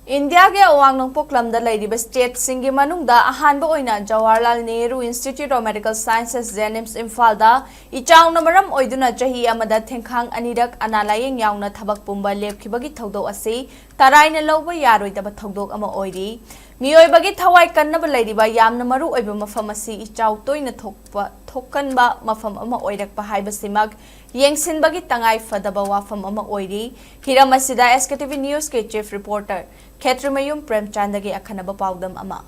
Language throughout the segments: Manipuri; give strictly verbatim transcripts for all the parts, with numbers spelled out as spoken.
ꯏꯟꯗꯤꯌꯥꯒꯤ ꯑꯋꯥꯡ ꯅꯣꯡꯄꯣꯛ ꯂꯝꯗ ꯂꯩꯔꯤꯕ ꯁ꯭ꯇꯦꯠꯁꯤꯡꯒꯤ ꯃꯅꯨꯡꯗ ꯑꯍꯥꯟꯕ ꯑꯣꯏꯅ Jawaharlal Nehru institute of medical sciences, JNIMS, ꯏꯝꯐꯥꯜꯗ ꯏꯆꯥꯎꯅ ꯃꯔꯝ ꯑꯣꯏꯗꯨꯅ ꯆꯍꯤ ꯑꯃꯗ ꯊꯦꯡꯈꯥꯡ ꯑꯅꯤꯔꯛ ꯑꯅꯥ ꯂꯥꯌꯦꯡ ꯌꯥꯎꯅ ꯊꯕꯛ ꯄꯨꯝꯕ ꯂꯦꯞꯈꯤꯕꯒꯤ ꯊꯧꯗꯣꯛ ꯑꯁꯤ ꯇꯔꯥꯏꯅ ꯂꯧꯕ ꯌꯥꯔꯣꯏꯗꯕ ꯊꯧꯗꯣꯛ ꯑꯃ ꯑꯣꯏꯔꯤ꯫ ꯃꯤꯑꯣꯏꯕꯒꯤ ꯊꯋꯥꯏ ꯀꯟꯅꯕ ꯂꯩꯔꯤꯕ ꯌꯥꯝꯅ ꯃꯔꯨ ꯑꯣꯏꯕ ꯃꯐꯝ ꯑꯁꯤ ꯏꯆꯥꯎ ꯇꯣꯏꯅ ꯊꯣꯛꯄ, ꯊꯣꯛꯀꯟꯕ ꯃꯐꯝ ꯑꯃ ꯑꯣꯏꯔꯛꯄ ꯍꯥꯏꯕꯁꯤꯃꯛ ꯌꯦꯡꯁꯤꯟꯕꯒꯤ ꯇꯉꯥꯏ ꯐꯗꯕ ꯋꯥꯐꯝ ꯑꯃ ꯑꯣꯏꯔꯤ꯫ ꯍꯤꯔꯝ ꯑꯁꯤꯗ ꯑꯦꯁ ꯀꯦ ꯇꯤ ꯚꯤ ꯅ꯭ꯌꯨꯁꯀꯤ ꯆꯤꯐ ꯔꯤꯄꯣꯔꯇꯔ ꯈꯦꯇ꯭ꯔꯤꯃꯌꯨꯝ ꯄ꯭ꯔꯦꯝꯆꯥꯟꯗꯒꯤ ꯑꯈꯟꯅꯕ ꯄꯥꯎꯗꯝ ꯑꯃ꯫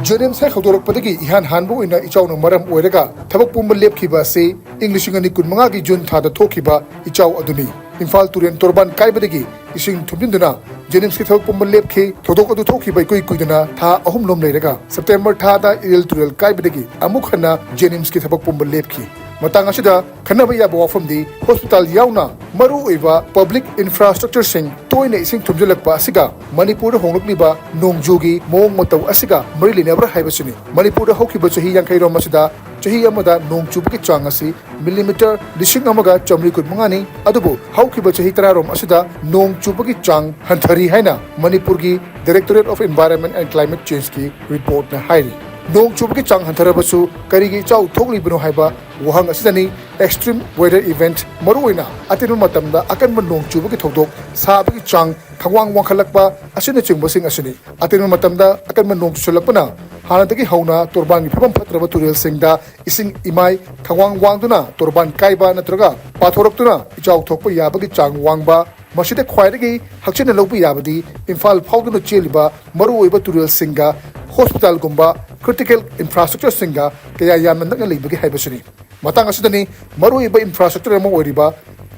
ꯖꯦꯅꯤꯝꯁ ꯍꯦꯛ ꯍꯧꯗꯣꯔꯛꯄꯗꯒꯤ ꯏꯍꯥꯟ ꯍꯥꯟꯕ ꯑꯣꯏꯅ ꯏꯆꯥꯎꯅ ꯃꯔꯝ ꯑꯣꯏꯔꯒ ꯊꯕꯛ ꯄꯨꯝꯕ ꯂꯦꯞꯈꯤꯕ ꯑꯁꯤ ꯏꯪ ꯂꯤꯁꯤꯡ ꯑꯅꯤ ꯀꯨꯟꯃꯉꯥꯒꯤ ꯖꯨꯟ ꯊꯥꯗ ꯊꯣꯛꯈꯤꯕ ꯏꯆꯥꯎ ꯑꯗꯨꯅꯤ꯫ ꯏꯝꯐꯥꯜ ꯇꯨꯔꯦꯜ ꯇꯣꯔꯕꯥꯟ ꯀꯥꯏꯕꯗꯒꯤ ꯏꯁꯤꯡ ꯊꯨꯝꯖꯤꯟꯗꯨꯅ ꯖꯦꯅꯤꯝꯁꯀꯤ ꯊꯕꯛ ꯄꯨꯝꯕ ꯂꯦꯞꯈꯤ꯫ ꯊꯧꯗꯣꯛ ꯑꯗꯨ ꯊꯣꯛꯈꯤꯕ ꯏꯀꯨꯏ ꯀꯨꯏꯗꯅ ꯊꯥ ꯑꯍꯨꯝꯂꯣꯝ ꯂꯩꯔꯒ ꯁꯦꯞꯇꯦꯝꯕꯔ ꯊꯥꯗ ꯏꯔꯤꯜ ꯇꯨꯔꯦꯜ ꯀꯥꯏꯕꯗꯒꯤ ꯑꯃꯨꯛ ꯍꯟꯅ ꯖꯦꯅꯤꯝꯁꯀꯤ ꯊꯕꯛ ꯄꯨꯝꯕ ꯂꯦꯞꯈꯤ꯫ ꯃꯇꯥꯡ ꯑꯁꯤꯗ ꯈꯟꯅꯕ ꯌꯥꯕ ꯋꯥꯐꯝꯗꯤ ꯍꯣꯁꯄꯤꯇꯥꯜ ꯌꯥꯎꯅ ꯃꯔꯨꯑꯣꯏꯕ ꯄꯕ꯭ꯂꯤꯛ ꯏꯟꯐ꯭ꯔꯥꯁ꯭ꯇ꯭ꯔꯛꯆꯔꯁꯤꯡ ꯇꯣꯏꯅ ꯏꯁꯤꯡ ꯊꯨꯝꯖꯤꯜꯂꯛꯄ ꯑꯁꯤꯒ ꯃꯅꯤꯄꯨꯔꯗ ꯍꯣꯡꯂꯛꯂꯤꯕ ꯅꯣꯡꯖꯨꯒꯤ ꯃꯑꯣꯡ ꯃꯇꯧ ꯑꯁꯤꯒ ꯃꯔꯤ ꯂꯩꯅꯕ꯭ꯔꯥ ꯍꯥꯏꯕꯁꯤꯅꯤ꯫ ꯃꯅꯤꯄꯨꯔꯗ ꯍꯧꯈꯤꯕ ꯆꯍꯤ ꯌꯥꯡꯈꯩꯔꯣꯝ ꯑꯁꯤꯗ ꯆꯍꯤ ꯑꯃꯗ ꯅꯣꯡ ꯆꯨꯕꯒꯤ ꯆꯥꯡ ꯑꯁꯤ ꯃꯤꯂꯤꯃꯤꯇꯔ ꯂꯤꯁꯤꯡ ꯑꯃꯒ ꯆꯥꯃꯔꯤ ꯀꯨꯟꯃꯉꯥꯅꯤ꯫ ꯑꯗꯨꯕꯨ ꯍꯧꯈꯤꯕ ꯆꯍꯤ ꯇꯔꯥꯔꯣꯝ ꯑꯁꯤꯗ ꯅꯣꯡ ꯆꯨꯕꯒꯤ ꯆꯥꯡ ꯍꯟꯊꯔꯤ ꯍꯥꯏꯅ ꯃꯅꯤꯄꯨꯔꯒꯤ Directorate of Environment and Climate Changeꯀꯤ ꯔꯤꯄꯣꯔꯠꯅ ꯍꯥꯏꯔꯤ꯫ ꯅꯣꯡ ꯆꯨꯕꯒꯤ ꯆꯥꯡ ꯍꯟꯊꯔꯕꯁꯨ ꯀꯔꯤꯒꯤ ꯏꯆꯥꯎ ꯊꯣꯛꯂꯤꯕꯅꯣ ꯍꯥꯏꯕ ꯋꯥꯍꯪ ꯑꯁꯤꯗꯅꯤ extreme weather event, ꯃꯔꯨꯑꯣꯏꯅ ꯑꯇꯦꯟꯕ ꯃꯇꯝꯗ ꯑꯀꯟꯕ ꯅꯣꯡ ꯆꯨꯕꯒꯤ ꯊꯧꯗꯣꯛ, ꯁꯥꯕꯒꯤ ꯆꯥꯡ ꯈꯪꯋꯥꯡ ꯋꯥꯡꯈꯠꯂꯛꯄ ꯑꯁꯤꯅꯆꯤꯡꯕꯁꯤꯡ ꯑꯁꯤꯅꯤ꯫ ꯑꯇꯦꯟꯕ ꯃꯇꯝꯗ ꯑꯀꯟꯕ ꯅꯣꯡ ꯆꯨꯁꯤꯜꯂꯛꯄꯅ ꯍꯥꯟꯅꯗꯒꯤ ꯍꯧꯅ ꯇꯣꯔꯕꯥꯟꯒꯤ ꯐꯤꯕꯝ ꯐꯠꯇ꯭ꯔꯕ ꯇꯨꯔꯦꯜꯁꯤꯡꯗ ꯏꯁꯤꯡ ꯏꯃꯥꯏ ꯈꯪꯋꯥꯡ ꯋꯥꯡꯗꯨꯅ ꯇꯣꯔꯕꯥꯟ ꯀꯥꯏꯕ ꯅꯠꯇ꯭ꯔꯒ ꯄꯥꯊꯣꯔꯛꯇꯨꯅ ꯏꯆꯥꯎ ꯊꯣꯛꯄ ꯌꯥꯕꯒꯤ ꯆꯥꯡ ꯋꯥꯡꯕ꯫ ꯃꯁꯤꯗ ꯈ꯭ꯋꯥꯏꯗꯒꯤ ꯍꯛꯆꯤꯟꯅ ꯂꯧꯕ ꯌꯥꯕꯗꯤ ꯏꯝꯐꯥꯜ ꯐꯥꯎꯗꯨꯅ ꯆꯦꯜꯂꯤꯕ ꯃꯔꯨꯑꯣꯏꯕ ꯇꯨꯔꯦꯜꯁꯤꯡꯒ ꯍꯣꯁꯄꯤꯇꯥꯜꯒꯨꯝꯕ critical infrastructureꯁꯤꯡꯒ ꯀꯌꯥ ꯌꯥꯝꯅ ꯅꯛꯅ ꯂꯩꯕꯒꯦ ꯍꯥꯏꯕꯁꯤꯅꯤ꯫ ꯃꯇꯥꯡ ꯑꯁꯤꯗꯅꯤ ꯃꯔꯨꯑꯣꯏꯕ infrastructure ꯑꯃ ꯑꯣꯏꯔꯤꯕ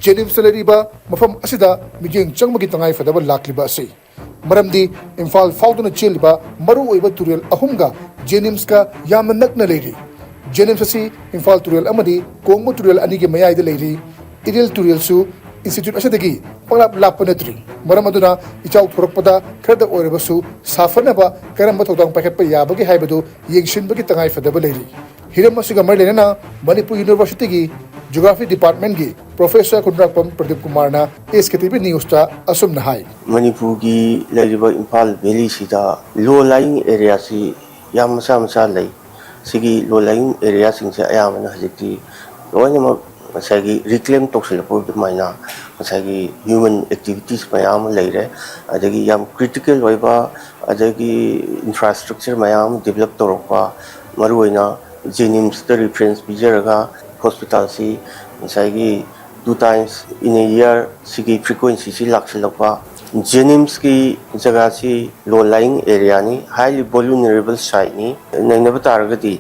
ꯖꯦꯅꯤꯝꯁꯇ ꯂꯩꯔꯤꯕ ꯃꯐꯝ ꯑꯁꯤꯗ ꯃꯤꯠꯌꯦꯡ ꯆꯪꯕꯒꯤ ꯇꯉꯥꯏ ꯐꯗꯕ ꯂꯥꯛꯂꯤꯕ ꯑꯁꯤ꯫ ꯃꯔꯝꯗꯤ ꯏꯝꯐꯥꯜ ꯐꯥꯎꯗꯨꯅ ꯆꯦꯜꯂꯤꯕ ꯃꯔꯨꯑꯣꯏꯕ ꯇꯨꯔꯦꯜ ꯑꯍꯨꯝꯒ ꯖꯦꯅꯤꯝꯁꯀ ꯌꯥꯝꯅ ꯅꯛꯅ ꯂꯩꯔꯤ꯫ ꯖꯦꯅꯤꯝꯁ ꯑꯁꯤ ꯏꯝꯐꯥꯜ ꯇꯨꯔꯦꯜ ꯑꯃꯗꯤ ꯀꯣꯡꯕ ꯇꯨꯔꯦꯜ ꯑꯅꯤꯒꯤ ꯃꯌꯥꯏꯗ ꯂꯩꯔꯤ꯫ ꯏꯔꯤꯜ ꯇꯨꯔꯦꯜꯁꯨ ꯏꯟꯁꯇꯤꯇ꯭ꯌꯨꯠ ꯑꯁꯤꯗꯒꯤ ꯄꯪꯂꯥꯞ ꯂꯥꯞꯄ ꯅꯠꯇ꯭ꯔꯤ꯫ ꯃꯔꯝ ꯑꯗꯨꯅ ꯏꯆꯥꯎ ꯊꯣꯔꯛꯄꯗ ꯈꯔꯗ ꯑꯣꯏꯔꯕꯁꯨ ꯁꯥꯐꯅꯕ ꯀꯔꯝꯕ ꯊꯧꯗꯥꯡ ꯄꯥꯏꯈꯠꯄ ꯌꯥꯕꯒꯦ ꯍꯥꯏꯕꯗꯨ ꯌꯦꯡꯁꯤꯟꯕꯒꯤ ꯇꯉꯥꯏ ꯐꯗꯕ ꯂꯩꯔꯤ꯫ ꯍꯤꯔꯝ ꯑꯁꯤꯒ ꯃꯔꯤ ꯂꯩꯅꯅ ꯃꯅꯤꯄꯨꯔ ꯌꯨꯅꯤꯚꯔꯁꯤꯇꯤꯒꯤ ꯖꯤꯑꯣꯒ꯭ꯔꯥꯐꯤ ꯗꯤꯄꯥꯔꯠꯃꯦꯟꯒꯤ ꯄ꯭ꯔꯣꯐꯦꯁꯔ ꯈꯨꯟꯗ꯭ꯔꯥꯛꯄꯝ ꯄ꯭ꯔꯗꯤꯞ ꯀꯨꯃꯥꯔꯅ SKTV ꯅ꯭ꯌꯨꯁꯇ ꯑꯁꯨꯝꯅ ꯍꯥꯏ꯫ ꯃꯅꯤꯄꯨꯔꯒꯤ ꯂꯩꯔꯤꯕ ꯏꯝꯐꯥꯜ ꯚꯦꯂꯤꯁꯤꯗ ꯂꯣ ꯂꯥꯏꯌꯤꯡ ꯑꯦꯔꯤꯌꯥꯁꯤ ꯌꯥꯝ ꯃꯆꯥ ꯃꯆꯥ ꯂꯩ꯫ ꯁꯤꯒꯤ ꯂꯣ ꯂꯥꯏꯌꯤꯡ ꯑꯦꯔꯤꯌꯥꯁꯤꯡꯁꯦ ꯑꯌꯥꯝꯕꯅ ꯍꯧꯖꯤꯛꯇꯤ ꯂꯣꯏꯅꯃꯛ ꯉꯁꯥꯏꯒꯤ ꯔꯤꯀ꯭ꯂꯦꯝ ꯇꯧꯁꯤꯜꯂꯛꯄ ꯑꯗꯨꯃꯥꯏꯅ ꯉꯁꯥꯏꯒꯤ ꯍ꯭ꯌꯨꯃꯦꯟ ꯑꯦꯛꯇꯤꯚꯤꯇꯤꯁ ꯃꯌꯥꯝ ꯑꯃ ꯂꯩꯔꯦ꯫ ꯑꯗꯒꯤ ꯌꯥꯝ ꯀ꯭ꯔꯤꯇꯤꯀꯦꯜ ꯑꯣꯏꯕ, ꯑꯗꯒꯤ ꯏꯟꯐ꯭ꯔꯥꯁ꯭ꯇ꯭ꯔꯛꯆꯔ ꯃꯌꯥꯝ ꯑꯃ ꯗꯤꯕꯂꯞ ꯇꯧꯔꯛꯄ, ꯃꯔꯨꯑꯣꯏꯅ ꯖꯦꯅꯤꯝꯁꯇ ꯔꯤꯐꯔꯦꯟꯁ ꯄꯤꯖꯔꯒ ꯍꯣꯁꯄꯤꯇꯥꯜꯁꯤ ꯉꯁꯥꯏꯒꯤ two times in a year ꯁꯤꯒꯤ ꯐ꯭ꯔꯤꯀ꯭ꯋꯦꯟꯁꯤꯁꯤ ꯂꯥꯛꯁꯤꯜꯂꯛꯄ, ꯖꯦꯅꯤꯝꯁꯀꯤ ꯖꯒꯥꯁꯤ ꯂꯣ ꯂꯥꯏꯌꯤꯡ ꯑꯦꯔꯤꯌꯥꯅꯤ, ꯍꯥꯏꯂꯤ ꯚꯣꯂꯨꯅꯔꯦꯕꯜ ꯁꯥꯏꯠꯅꯤ꯫ ꯅꯩꯅꯕ ꯇꯥꯔꯒꯗꯤ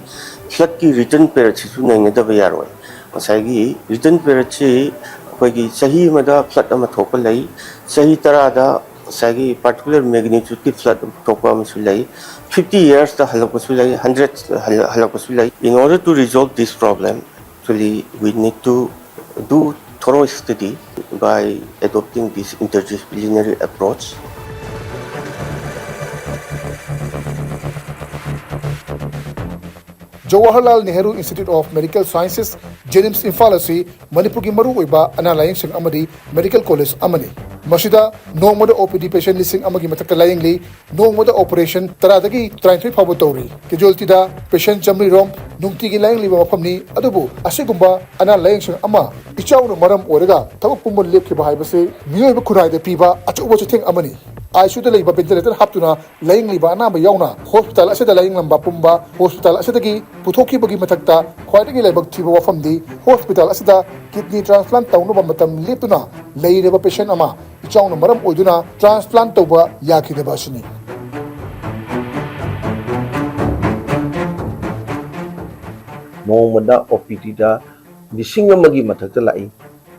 ꯐ꯭ꯂꯠꯀꯤ ꯔꯤꯇꯔꯟ ꯄꯦꯔꯠꯁꯤꯁꯨ ꯅꯩꯅꯗꯕ ꯌꯥꯔꯣꯏ꯫ ꯉꯁꯥꯏꯒꯤ ꯔꯤꯇꯔꯟ ꯄꯦꯔꯠꯁꯤ ꯑꯩꯈꯣꯏꯒꯤ ꯆꯍꯤ ꯑꯃꯗ ꯐ꯭ꯂꯠ ꯑꯃ ꯊꯣꯛꯄ ꯂꯩ, ꯆꯍꯤ ꯇꯔꯥꯗ ꯉꯁꯥꯏꯒꯤ ꯄꯥꯔꯇꯤꯀꯨꯂꯔ ꯃꯦꯒꯅꯤꯇ꯭ꯌꯨꯠꯀꯤ ꯐ꯭ꯂꯠ ꯊꯣꯛꯄ ꯑꯃꯁꯨ ꯂꯩ, ꯐꯤꯐꯇꯤ ꯌꯔꯁꯇ ꯍꯜꯂꯛꯄꯁꯨ ꯂꯩ, ꯍꯟꯗ꯭ꯔꯦꯠ ꯍꯜꯂꯛꯄꯁꯨ ꯂꯩ꯫ In order to resolve this problem, actually, we need to do thorough study by adopting this interdisciplinary approach. Jawaharlal Nehru institute of medical sciences, JNIMS Imphal ꯑꯁꯤ ꯃꯅꯤꯄꯨꯔꯒꯤ ꯃꯔꯨꯑꯣꯏꯕ ꯑꯅꯥ ꯂꯥꯌꯦꯡꯁꯪ ꯑꯃꯗꯤ ꯃꯦꯗꯤꯀꯦꯜ ꯀꯣꯂꯦꯖ ꯑꯃꯅꯤ꯫ ꯃꯁꯤꯗ ꯅꯣꯡꯃꯗ OPD ꯄꯦꯁꯦꯟ ꯂꯤꯁꯤꯡ ꯑꯃꯒꯤ ꯃꯊꯛꯇ ꯂꯥꯌꯦꯡꯂꯤ꯫ ꯅꯣꯡꯃꯗ ꯑꯣꯄꯔꯦꯁꯟ ꯇꯔꯥꯗꯒꯤ ꯇꯔꯥꯅꯤꯊꯣꯏ ꯐꯥꯎꯕ ꯇꯧꯔꯤ꯫ ꯀꯦꯖꯨꯋꯦꯜꯇꯤꯗ ꯄꯦꯁꯦꯟ ꯆꯥꯃꯔꯤ ꯔꯣꯝ ꯅꯨꯡꯇꯤꯒꯤ ꯂꯥꯌꯦꯡꯂꯤꯕ ꯃꯐꯝꯅꯤ꯫ ꯑꯗꯨꯕꯨ ꯑꯁꯤꯒꯨꯝꯕ ꯑꯅꯥ ꯂꯥꯌꯦꯡꯁꯪ ꯑꯃ ꯏꯆꯥꯎꯅ ꯃꯔꯝ ꯑꯣꯏꯔꯒ ꯊꯕꯛ ꯄꯨꯝꯕ ꯂꯦꯞꯈꯤꯕ ꯍꯥꯏꯕꯁꯤ ꯃꯤꯑꯣꯏꯕ ꯈꯨꯟꯅꯥꯏꯗ ꯄꯤꯕ ꯑꯆꯧꯕ ꯆꯩꯊꯦꯡ ꯑꯃꯅꯤ꯫ ICUꯗ ꯂꯩꯕ ꯚꯦꯟꯇꯤꯂꯦꯇꯔ ꯍꯥꯞꯇꯨꯅ ꯂꯥꯌꯦꯡꯂꯤꯕ ꯑꯅꯥꯕ ꯌꯥꯎꯅ ꯍꯣꯁꯄꯤꯇꯥꯜ ꯑꯁꯤꯗ ꯂꯥꯌꯦꯡꯂꯝꯕ ꯄꯨꯝꯕ ꯍꯣꯁꯄꯤꯇꯥꯜ ꯑꯁꯤꯗꯒꯤ ꯄꯨꯊꯣꯛꯈꯤꯕꯒꯤ ꯃꯊꯛꯇ ꯈ꯭ꯋꯥꯏꯗꯒꯤ ꯂꯥꯏꯕꯛ ꯊꯤꯕ ꯋꯥꯐꯝꯗꯤ ꯍꯣꯁꯄꯤꯇꯥꯜ ꯑꯁꯤꯗ ꯀꯤꯗꯅꯤ ꯇ꯭ꯔꯥꯟꯁꯄ꯭ꯂꯥꯟ ꯇꯧꯅꯕ ꯃꯇꯝ ꯂꯦꯞꯇꯨꯅ ꯂꯩꯔꯕ ꯄꯦꯁꯦꯟ ꯑꯃ ꯏꯆꯥꯎꯅ ꯃꯔꯝ ꯑꯣꯏꯗꯨꯅ ꯇ꯭ꯔꯥꯟꯁꯄ꯭ꯂꯥꯟ ꯇꯧꯕ ꯌꯥꯈꯤꯗꯕ ꯑꯁꯤꯅꯤ꯫ ꯅꯣꯡꯃꯗ OPDꯗ ꯂꯤꯁꯤꯡ ꯑꯃꯒꯤ ꯃꯊꯛꯇ ꯂꯥꯛꯏ꯫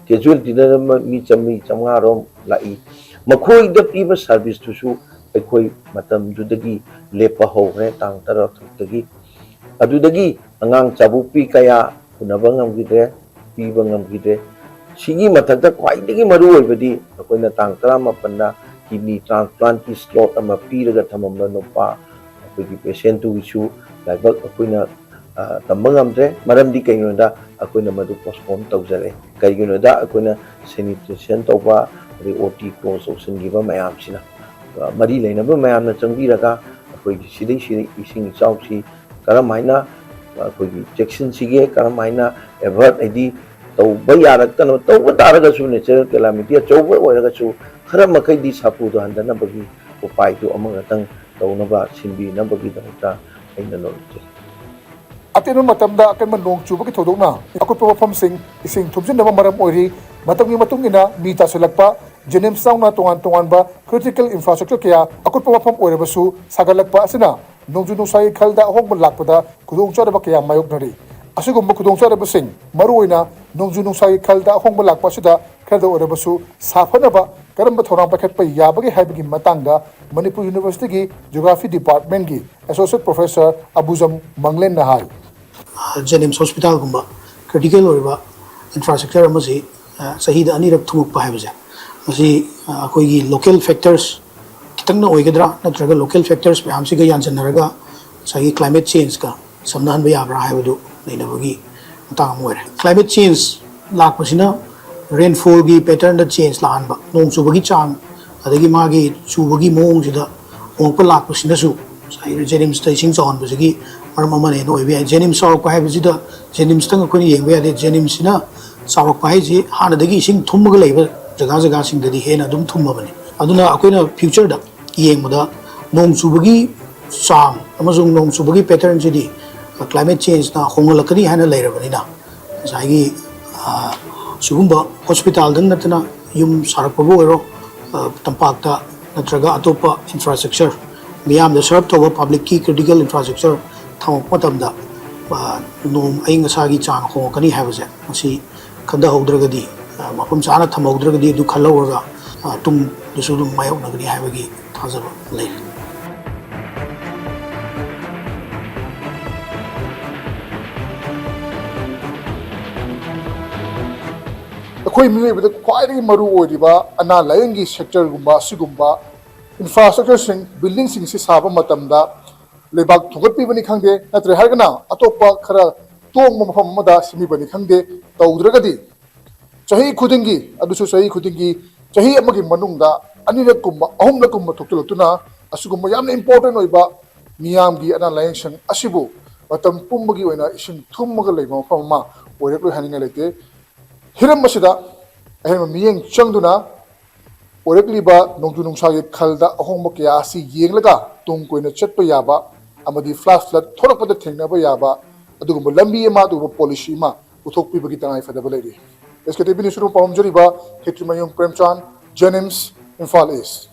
ꯀꯦꯖꯨꯋꯦꯜꯇꯤꯗꯅ ꯃꯤ ꯆꯥꯃꯔꯤ, ꯆꯥꯃꯉꯥ ꯔꯣꯝ ꯂꯥꯛꯏ꯫ ꯃꯈꯣꯏꯗ ꯄꯤꯕ ꯁꯥꯔꯚꯤꯁꯇꯨꯁꯨ ꯑꯩꯈꯣꯏ ꯃꯇꯝꯗꯨꯗꯒꯤ ꯂꯦꯞꯄ ꯍꯧꯈ꯭ꯔꯦ, ꯇꯥꯡ ꯇꯔꯥꯇꯔꯨꯛꯇꯒꯤ꯫ ꯑꯗꯨꯗꯒꯤ ꯑꯉꯥꯡ ꯆꯥꯕꯣꯛꯄꯤ ꯀꯌꯥ ꯎꯅꯕ ꯉꯝꯈꯤꯗ꯭ꯔꯦ, ꯄꯤꯕ ꯉꯝꯈꯤꯗ꯭ꯔꯦ꯫ ꯁꯤꯒꯤ ꯃꯊꯛꯇ ꯈ꯭ꯋꯥꯏꯗꯒꯤ ꯃꯔꯨ ꯑꯣꯏꯕꯗꯤ ꯑꯩꯈꯣꯏꯅ ꯇꯥꯡ ꯇꯔꯥꯃꯥꯄꯟꯗ kidney transplant ꯀꯤ slot ꯑꯃ ꯄꯤꯔꯒ ꯊꯝꯃꯝꯕ ꯅꯨꯄꯥ ꯑꯩꯈꯣꯏꯒꯤ patient ꯇꯨꯒꯤꯁꯨ ꯂꯥꯏꯕꯛ ꯑꯩꯈꯣꯏꯅ, ꯑ, ꯇꯝꯕ ꯉꯝꯗ꯭ꯔꯦ꯫ ꯃꯔꯝꯗꯤ ꯀꯩꯒꯤꯅꯣꯗ ꯑꯩꯈꯣꯏꯅ ꯃꯗꯨ postpone ꯇꯧꯖꯔꯦ꯫ ꯀꯩꯒꯤꯅꯣꯗ ꯑꯩꯈꯣꯏꯅ sanitation ꯇꯧꯕ, ꯑꯗꯩ O T close ꯇꯧꯁꯤꯟꯈꯤꯕ ꯃꯌꯥꯝꯁꯤꯅ, ꯑ, ꯃꯔꯤ ꯂꯩꯅꯕ ꯃꯌꯥꯝꯅ ꯆꯪꯕꯤꯔꯒ ꯑꯩꯈꯣꯏꯒꯤ ꯁꯤꯗꯩ ꯁꯤꯗꯩ ꯏꯁꯤꯡ ꯏꯆꯥꯎꯁꯤ ꯀꯔꯝ ꯍꯥꯏꯅ ꯑꯩꯈꯣꯏꯒꯤ ꯆꯦꯛꯁꯤꯟꯁꯤꯒꯦ, ꯀꯔꯝ ꯍꯥꯏꯅ avert, ꯍꯥꯏꯗꯤ ꯇꯧꯕ ꯌꯥꯔꯛꯇꯅꯕ, ꯇꯧꯕ ꯇꯥꯔꯒꯁꯨ natural calamity ꯑꯆꯧꯕ ꯑꯣꯏꯔꯒꯁꯨ ꯈꯔ ꯃꯈꯩꯗꯤ ꯁꯥꯐꯨꯗꯣ ꯍꯟꯗꯅꯕꯒꯤ ꯎꯄꯥꯏꯗꯨ ꯑꯃꯈꯛꯇꯪ ꯇꯧꯅꯕ ꯁꯤꯟꯕꯤꯅꯕꯒꯤꯗꯃꯛꯇ ꯑꯩꯅ ꯅꯣꯜꯂꯨꯛꯆꯔꯤ꯫ ꯑꯇꯦꯟꯕ ꯃꯇꯝꯗ ꯑꯀꯟꯕ ꯅꯣꯡ ꯆꯨꯕꯒꯤ ꯊꯧꯗꯣꯛꯅ ꯑꯀꯨꯠꯄ ꯃꯐꯝꯁꯤꯡ ꯏꯁꯤꯡ ꯊꯨꯝꯖꯤꯟꯅꯕ ꯃꯔꯝ ꯑꯣꯏꯔꯤ꯫ ꯃꯇꯝꯒꯤ ꯃꯇꯨꯡ ꯏꯟꯅ ꯃꯤ ꯇꯥꯁꯤꯜꯂꯛꯄ, JNIMS ꯌꯥꯎꯅ ꯇꯣꯉꯥꯟ ꯇꯣꯉꯥꯟꯕ critical infrastructure ꯀꯌꯥ ꯑꯀꯨꯠꯄ ꯃꯐꯝ ꯑꯣꯏꯔꯕꯁꯨ ꯁꯥꯒꯠꯂꯛꯄ ꯑꯁꯤꯅ ꯅꯣꯡꯖꯨ ꯅꯨꯡꯁꯥꯒꯤ ꯈꯜꯗ ꯑꯍꯣꯡꯕ ꯂꯥꯛꯄꯗ ꯈꯨꯗꯣꯡꯆꯥꯗꯕ ꯀꯌꯥ ꯃꯥꯌꯣꯛꯅꯔꯤ꯫ ꯑꯁꯤꯒꯨꯝꯕ ꯈꯨꯗꯣꯡꯆꯥꯗꯕꯁꯤꯡ, ꯃꯔꯨꯑꯣꯏꯅ ꯅꯣꯡꯖꯨ ꯅꯨꯡꯁꯥꯒꯤ ꯈꯜꯗ ꯑꯍꯣꯡꯕ ꯂꯥꯛꯄ ꯑꯁꯤꯗ ꯈꯔꯗ ꯑꯣꯏꯔꯕꯁꯨ ꯁꯥꯐꯅꯕ ꯀꯔꯝꯕ ꯊꯧꯔꯥꯡ ꯄꯥꯏꯈꯠꯄ ꯌꯥꯕꯒꯦ ꯍꯥꯏꯕꯒꯤ ꯃꯇꯥꯡꯗ ꯃꯅꯤꯄꯨꯔ University ꯒꯤ Geography Department ꯀꯤ Associate Professor ꯑꯕꯨꯖꯝ ꯃꯪꯂꯦꯟꯅ ꯍꯥꯏ꯫ JNIMS hospital ꯒꯨꯝꯕ critical ꯑꯣꯏꯔꯤꯕ infrastructure ꯑꯃꯁꯤ, ꯑ, ꯆꯍꯤꯗ ꯑꯅꯤꯔꯛ ꯊꯨꯝꯃꯛꯄ ꯍꯥꯏꯕꯁꯦ, ꯃꯁꯤ, ꯑ, ꯑꯩꯈꯣꯏꯒꯤ local factors ꯈꯤꯇꯪꯅ ꯑꯣꯏꯒꯗ꯭ꯔꯥ, ꯅꯠꯇ꯭ꯔꯒ local factors ꯃꯌꯥꯝꯁꯤꯒ ꯌꯥꯟꯁꯤꯟꯅꯔꯒ ꯉꯁꯥꯏꯒꯤ climate change ꯀ ꯁꯝꯅꯍꯟꯕ ꯌꯥꯕ꯭ꯔꯥ ꯍꯥꯏꯕꯗꯨ ꯅꯩꯅꯕꯒꯤ ꯃꯇꯥꯡ ꯑꯃ ꯑꯣꯏꯔꯦ꯫ Climate change ꯂꯥꯛꯄꯁꯤꯅ rainfall ꯒꯤ pattern ꯗ change ꯂꯥꯛꯍꯟꯕ, ꯅꯣꯡ ꯆꯨꯕꯒꯤ ꯆꯥꯡ, ꯑꯗꯒꯤ ꯃꯥꯒꯤ ꯆꯨꯕꯒꯤ ꯃꯑꯣꯡꯁꯤꯗ ꯍꯣꯡꯂꯛꯄ ꯂꯥꯛꯄꯁꯤꯅꯁꯨ ꯉꯁꯥꯏꯒꯤ JNIMS ꯇ ꯏꯁꯤꯡ ꯆꯥꯎꯍꯟꯕꯁꯤꯒꯤ ꯃꯔꯝ ꯑꯃꯅꯦꯅ ꯑꯣꯏꯕ ꯌꯥꯏ꯫ JNIMS ꯆꯥꯎꯔꯛꯄ ꯍꯥꯏꯕꯁꯤꯗ JNIMS ꯇꯪ ꯑꯩꯈꯣꯏꯅ ꯌꯦꯡꯕ ꯌꯥꯗꯦ꯫ JNIMS ꯁꯤꯅ ꯆꯥꯎꯔꯛꯄ ꯍꯥꯏꯁꯤ ꯍꯥꯟꯅꯗꯒꯤ ꯏꯁꯤꯡ ꯊꯨꯝꯃꯒ ꯂꯩꯕ ꯖꯒꯥ ꯖꯒꯥꯁꯤꯡꯗꯗꯤ ꯍꯦꯟꯅ ꯑꯗꯨꯝ ꯊꯨꯝꯃꯕꯅꯤ꯫ ꯑꯗꯨꯅ ꯑꯩꯈꯣꯏꯅ future ꯗ ꯌꯦꯡꯕꯗ ꯅꯣꯡ ꯆꯨꯕꯒꯤ ꯆꯥꯡ ꯑꯃꯁꯨꯡ ꯅꯣꯡ ꯆꯨꯕꯒꯤ pattern ꯁꯤꯗꯤ climate change ꯅ ꯍꯣꯡꯍꯜꯂꯛꯀꯅꯤ ꯍꯥꯏꯅ ꯂꯩꯔꯕꯅꯤꯅ, ꯉꯁꯥꯏꯒꯤ, ꯑ, ꯁꯤꯒꯨꯝꯕ hospital ꯗꯪ ꯅꯠꯇꯅ ꯌꯨꯝ ꯁꯥꯔꯛꯄꯕꯨ ꯑꯣꯏꯔꯣ, ꯑ, ꯇꯝꯄꯥꯛꯇ ꯅꯠꯇ꯭ꯔꯒ ꯑꯇꯣꯞꯄ infrastructure, ꯃꯤꯌꯥꯝꯗ serve ꯇꯧꯕ public ꯀꯤ critical infrastructure ꯊꯝꯃꯛꯄ ꯃꯇꯝꯗ, ꯑ, ꯅꯣꯡ ꯑꯏꯪ ꯑꯁꯥꯒꯤ ꯆꯥꯡ ꯍꯣꯡꯉꯛꯀꯅꯤ ꯍꯥꯏꯕꯁꯦ ꯃꯁꯤ ꯈꯟꯊꯍꯧꯗ꯭ꯔꯒꯗꯤ, ꯑ, ꯃꯐꯝ ꯆꯥꯅ ꯊꯝꯍꯧꯗ꯭ꯔꯒꯗꯤ, ꯑꯗꯨ ꯈꯜꯍꯧꯔꯒ, ꯑ, ꯇꯨꯡꯗꯁꯨ ꯑꯗꯨꯝ ꯃꯥꯌꯣꯛꯅꯒꯅꯤ ꯍꯥꯏꯕꯒꯤ ꯊꯥꯖꯕ ꯂꯩꯔꯤ꯫ ꯑꯩꯈꯣꯏ ꯃꯤꯑꯣꯏꯕꯗ ꯈ꯭ꯋꯥꯏꯗꯒꯤ ꯃꯔꯨ ꯑꯣꯏꯔꯤꯕ ꯑꯅꯥ ꯂꯥꯏꯌꯦꯡꯒꯤ ꯁꯦꯛꯇꯔꯒꯨꯝꯕ ꯑꯁꯤꯒꯨꯝꯕ ꯏꯟꯐ꯭ꯔꯥꯁ꯭ꯇ꯭ꯔꯛꯆꯔꯁꯤꯡ, ꯕꯤꯜꯗꯤꯡꯁꯤꯡꯁꯤ ꯁꯥꯕ ꯃꯇꯝꯗ ꯂꯩꯕꯥꯛ ꯊꯣꯡꯒꯠꯄꯤꯕꯅꯤ ꯈꯪꯗꯦ, ꯅꯠꯇ꯭ꯔꯦ ꯍꯥꯏꯔꯒꯅ ꯑꯇꯣꯞꯄ ꯈꯔ ꯇꯣꯡꯕ ꯃꯐꯝ ꯑꯃꯗ ꯁꯦꯝꯕꯤꯕꯅꯤ ꯈꯪꯗꯦ, ꯇꯧꯗ꯭ꯔꯒꯗꯤ ꯆꯍꯤ ꯈꯨꯗꯤꯡꯒꯤ, ꯑꯗꯨꯁꯨ ꯆꯍꯤ ꯈꯨꯗꯤꯡꯒꯤ ꯆꯍꯤ ꯑꯃꯒꯤ ꯃꯅꯨꯡꯗ ꯑꯅꯤꯔꯛ ꯀꯨꯝꯕ, ꯑꯍꯨꯝꯂꯛ ꯀꯨꯝꯕ ꯊꯣꯛꯆꯤꯜꯂꯛꯇꯨꯅ ꯑꯁꯤꯒꯨꯝꯕ ꯌꯥꯝꯅ ꯏꯝꯄꯣꯔꯇꯦꯟ ꯑꯣꯏꯕ ꯃꯤꯌꯥꯝꯒꯤ ꯑꯅꯥ ꯂꯥꯏꯌꯦꯡ ꯁꯪ ꯑꯁꯤꯕꯨ ꯃꯇꯝ ꯄꯨꯝꯕꯒꯤ ꯑꯣꯏꯅ ꯏꯁꯤꯡ ꯊꯨꯝꯃꯒ ꯂꯩꯕ ꯃꯐꯝ ꯑꯃ ꯑꯣꯏꯔꯛꯂꯣꯏ ꯍꯥꯏꯅꯤꯡꯉꯥꯏ ꯂꯩꯇꯦ꯫ ꯍꯤꯔꯝ ꯑꯁꯤꯗ ꯑꯍꯦꯟꯕ ꯃꯤꯠꯌꯦꯡ ꯆꯪꯗꯨꯅ ꯑꯣꯏꯔꯛꯂꯤꯕ ꯅꯣꯡꯖꯨ ꯅꯨꯡꯁꯥꯒꯤ ꯈꯜꯗ ꯑꯍꯣꯡꯕ ꯀꯌꯥ ꯑꯁꯤ ꯌꯦꯡꯂꯒ ꯇꯨꯡ ꯀꯣꯏꯅ ꯆꯠꯄ ꯌꯥꯕ ꯑꯃꯗꯤ ꯐ꯭ꯂꯥꯁ ꯐ꯭ꯂꯗ ꯊꯣꯛꯂꯛꯄꯗ ꯊꯦꯡꯅꯕ ꯌꯥꯕ ꯑꯗꯨꯒꯨꯝꯕ ꯂꯝꯕꯤ ꯑꯃ, ꯑꯗꯨꯒꯨꯝꯕ ꯄꯣꯂꯤꯁꯤ ꯑꯃ ꯄꯨꯊꯣꯛꯄꯤꯕꯒꯤ ꯇꯉꯥꯏ ꯐꯗꯕ ꯂꯩꯔꯤ꯫ ꯑꯦꯁ ꯀꯦ ꯇꯤ ꯚꯤ ꯅ꯭ꯌꯨꯁ ꯄꯥꯎꯔꯝꯖꯔꯤꯕ ꯈꯦꯇ꯭ꯔꯤꯃꯌꯨꯝ ꯄ꯭ꯔꯦꯝꯆꯥꯟ, ꯖꯦꯅꯤꯝꯁ, ꯏꯝꯐꯥꯜ ꯏꯁ꯫